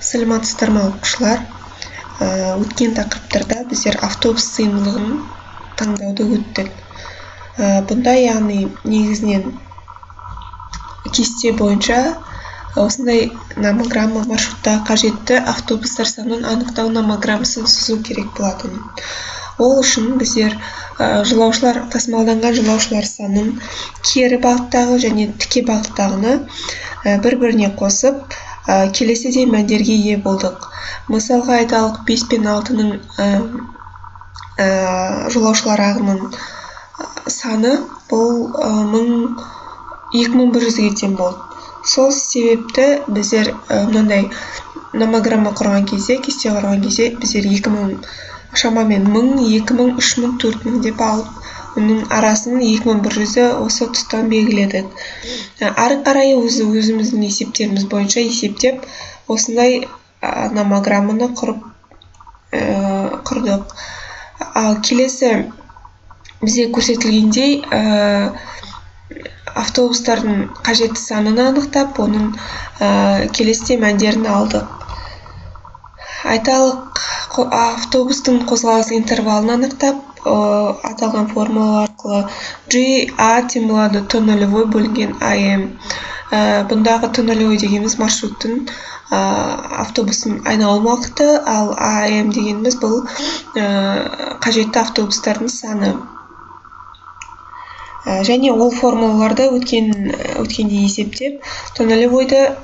Саламатсыздар ма, оқушылар! Өткен тақырыптарда біздер автобус сыйымдылығын таңдауды өттік. Бұнда, яғни, негізінен кесте бойынша осындай номограмма, маршрутта қажетті автобустар санын анықтау номограммасын сызу керек болатын. Ол үшін біздер жолаушылар, тасымалданған жолаушылар санын кері бағыттағы және тіке бағыттағыны бір біріне қосып, келесідей мәндерге ие болдық. Мысалға айталық, бес пен алтының жолаушылар ағынының саны бұл 2100-ге тең болды. Сол себепті біздер мынандай номограмма құрған кезде, кесте құрған кезде, біздер 2000, шамамен 1000, 2000, 3000, 4000 деп алып, оның арасын, 2100-ді осы тұстан белгіледік. Ары қарай өзі өзіміздің есептеріміз бойынша есептеп, осындай номограмманы құрып құрдық. Ал келесі бізде көрсетілгендей, автобустардың қажетті санын анықтап, оның келесідей мәндерін алдық. Айталық, автобустың қозғалыс интервалын анықтап, аталған формула арқылы G A тең болады Т нулевой бөлінген АМ. Бұндағы Т нулевой дегеніміз маршруттың, автобустың айналым уақыты, ал АМ дегеніміз бұл қажетті автобустардың саны. Және ол формулаларды өткенде есептеп, Т нулевойды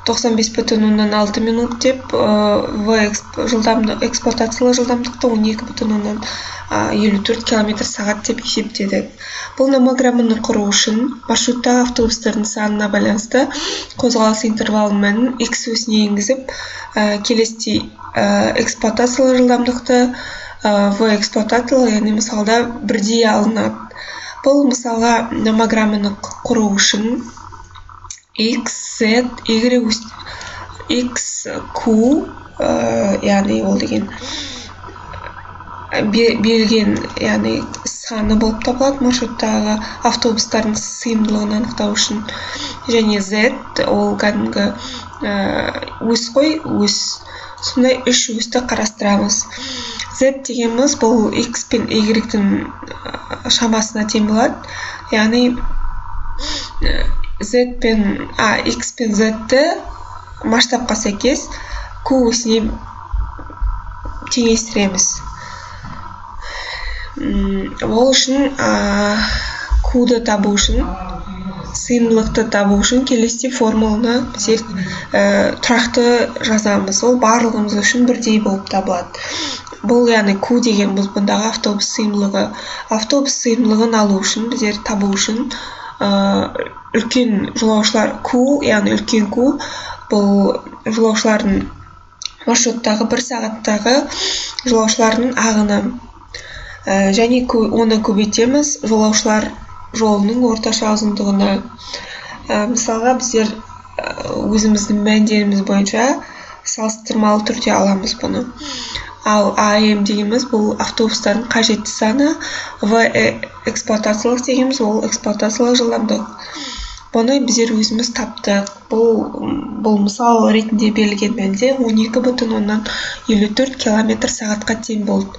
95,6 минут деп, в жылдамдық, эксплуатациялық жылдамдықты 12,54 километр сағат деп есептедік. Бұл номограмманы құру үшін маршруттағы автобустардың санына байланысты қозғалыс интервалының мәнін x осіне енгізіп, келесідей эксплуатациялық жылдамдықты, в эксплуатациялық, яғни мысалда бірдей алынады. Бұл мысалға номограмманы құру үшін x, z, y, x, q, яғни ол деген берілген, яғни саны болып табылады маршруттағы автобустардың сыйымдылығын анықтау үшін, және z ол кәдімгі ось қой, ось. Сондай үш осьті қарастырамыз. Z дегеніміз бұл x пен y-тің шамасына тең болады, яғни z пен а x пен z-ті масштабқа сәйкес q осіне теңестіреміз. Ол үшін, q-ды табу үшін, сыйымдылықты табу үшін келесідей формуланы біздер тұрақты жазамыз. Ол барлығымыз үшін бірдей болып табылады. Бұл, яғни, q деген бұл бұндағы автобус сыйымдылығы. Автобус сыйымдылығын алу үшін, біздер табу үшін үлкен жолаушылар q, яғни үлкен q бұл жолаушылардың, маршруттағы бір сағаттағы жолаушылардың ағыны, және оны көбейтеміз жолаушылар жолының орташа ұзындығына. Мысалға, біздер өзіміздің мәндеріміз бойынша салыстырмалы түрде аламыз бұны. Ал АМ дегеніміз бұл автобустардың қажетті саны, В эксплуатациялық дегеніміз ол эксплуатациялық жылдамдық. Бұны біздер өзіміз таптық. Бұл мысал ретінде берілген мәнде 12,54 километр сағатқа тең болды.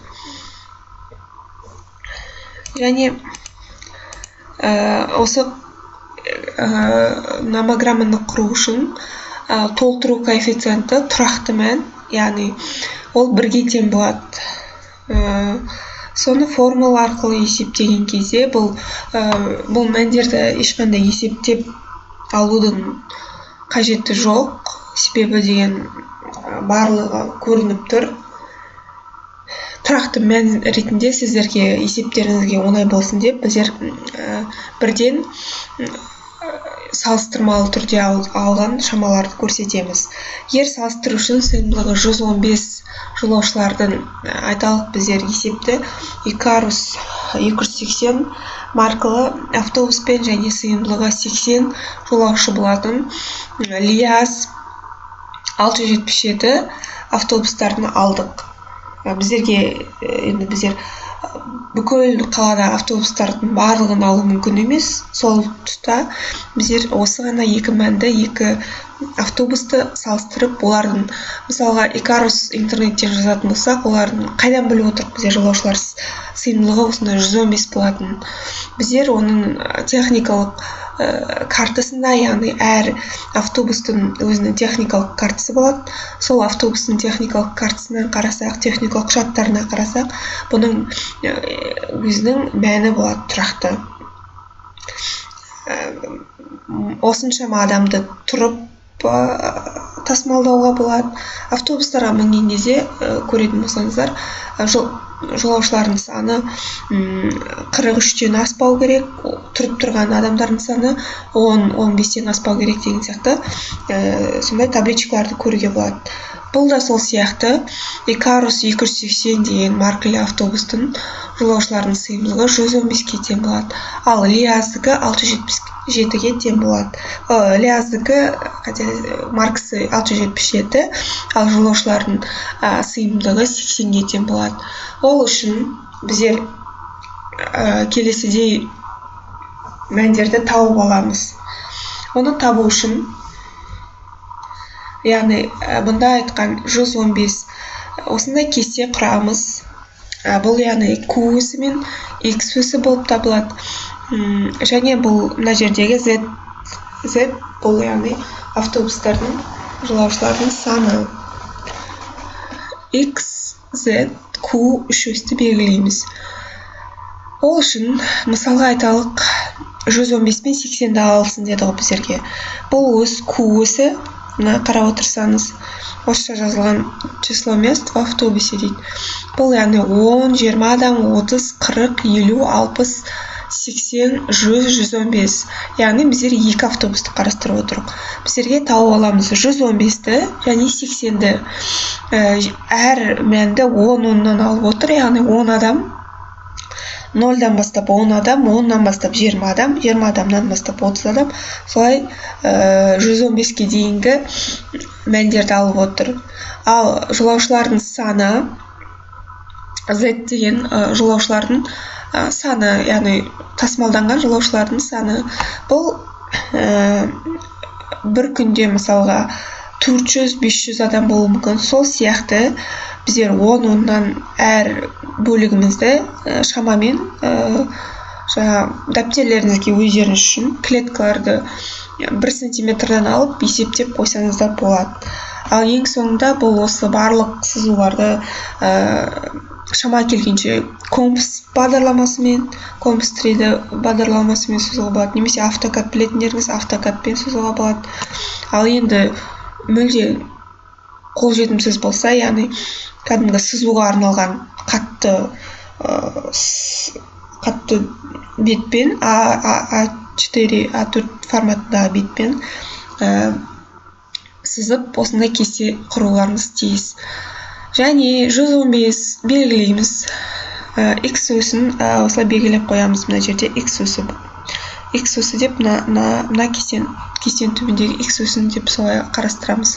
Және осы номограмманы құру үшін толтыру коэффициенті тұрақты мән, яғни ол бірге тең болады. Соны формула арқылы есептеген кезде, бұл мәндерді ешқандай есептеп алудың қажеті жоқ, себебі деген барлығы көрініп тұр. Тұрақты мән ретінде сіздерге есептеріңізге оңай болсын деп, біздер бірден салыстырмалы түрде алған шамаларды көрсетеміз. Егер салыстыру үшін сыйымдылығы 115 жолаушылардың, айталық, біздер есепті Икарус 280 маркалы автобуспен және сыйымдылығы 80 жолаушы болатын ЛиАЗ 677 автобустарын алдық. Біздерге енді біздер Бүкіл қаладағы автобустардың барлығын алу мүмкін емес. Сол тұста біздер осы ғана екі мәнді, екі автобусты салыстырып, олардың, мысалға, Икарус интернеттен жазатын болсақ, олардың қайдан біліп отырмық біздер жолаушылар сыйымдылығы осындай 115 болатынын? Біздер оның техникалық картасында, яғни әр автобустың өзінің техникалық картасы болады, сол автобустың техникалық картасына қарасақ, техникалық құжаттарына қарасақ, бұның өзінің мәні болады тұрақты. Осыншама адамды тұрып тасымалдауға болады. Автобустарға мінген кезде көретін болсаңыздар, жолаушылардың саны 43-тен аспау керек, тұрып тұрған адамдардың саны 10-15-тен аспау керек деген сияқты сондай табличкаларды көруге болады. Бұл да сол сияқты, Икарус 280 деген маркілі автобустың жолаушылардың сыйымдылығы 115-ке тең болады, ал Лиаздікі 677-ге тең болады. Лиаздікі маркасы 677, ал жолаушылардың сыйымдылығы 80-ге тең болады. Ол үшін біздер келесідей мәндерді тауып аламыз. Оны табу үшін, яғни бұнда айтқан 115, осындай кесте құрамыз. Бұл, яғни, Q өсі мен X өсі болып табылады. Және бұл мына жердегі Z, бұл, яғни, автобустардың жолаушылардың саны. X, Z, Q үш өсті белгілейміз. Ол үшін, мысалға, айталық, 115 пен 80-ді алсын деді ғой біздерге. Бұл өс Q өсі. Мына қарап отырсаңыз, орысша жазылған «число мест в автобусе» дейді. Бұл, яғни, 10, 20 адам, 30, 40, 50, 60, 80, 100, 115. Яғни біздер екі автобусты қарастырып отырмық. Біздерге тауып аламыз 115-ті және 80-ді. Әр мәнді 10 оннан алып отыр, яғни 10 адам, 0-дан бастап 10 адам, 10-нан бастап 20 адам, 20 адамнан бастап 30 адам, солай 115-ке дейінгі мәндерді алып отыр. Ал жолаушылардың саны, Z деген жолаушылардың саны, яғни тасымалданған жолаушылардың саны, бұл бір күнде, мысалға, 400-500 адам болуы мүмкін. Сол сияқты біздер 10 оннан әр бөлігімізді шамамен жаңа дәптерлеріңізге өздеріңіз үшін клеткаларды 1 сантиметрден алып, есептеп қойсаңыздар болады. Ал ең соңында бұл осы барлық сызуларды шама келгенше Компас бағдарламасымен, Компас 3D бағдарламасымен сызуға болады немесе AutoCAD білетіндеріңіз, AutoCAD-пен сызуға болады. Ал енді мүлде қолжетімсіз болса, яғни кәдімгі сызуға арналған қатты бетпен, А4, А4 форматындағы бетпен сызып, осындай кесте құруларыңыз тиіс. Және 115 белгілейміз, X өсін осылай белгілеп қоямыз. Мына жерде X өсі, X өсі деп, мына кестенің түбіндегі X өсін деп солай қарастырамыз.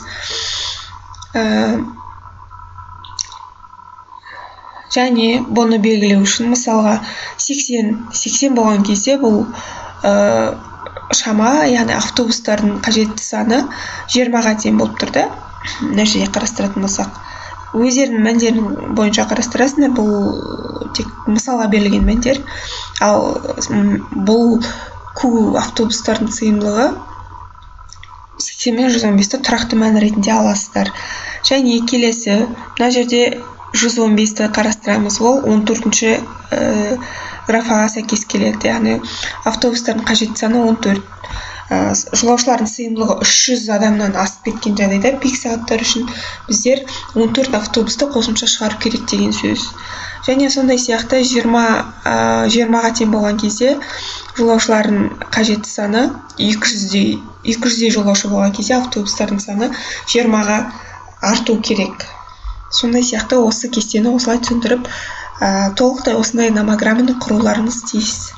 Және бұны белгілеу үшін, мысалға, 80 болған кезде, бұл шама, яғни автобустардың қажетті саны 20-ға тең болып тұр да. Мына жерде қарастыратын болсақ, өздерінің мәндерін бойынша қарастырасыңдар, бұл тек мысалға берілген мәндер. Ал бұл Q, автобустардың сыйымдылығы 80 мен 115-ті тұрақты мән ретінде аласыздар. Және келесі мына жерде 115-ті қарастырамыз, ол 14-ші графаға сәйкес келеді, яғни автобустардың қажетті саны 14. Жолаушылардың сыйымдылығы 300 адамнан асып кеткен жағдайда, пик сағаттар үшін біздер 14 автобусты қосымша шығару керек деген сөз. Және сондай сияқты 20-ға тең болған кезде, жолаушылардың қажетті саны 200-дей жолаушы болған кезде, автобустардың саны 20-ға арту керек. Сондай сияқты осы кестені осылай түсіндіріп, толықтай осындай номограмманы құруларыңыз тиіс.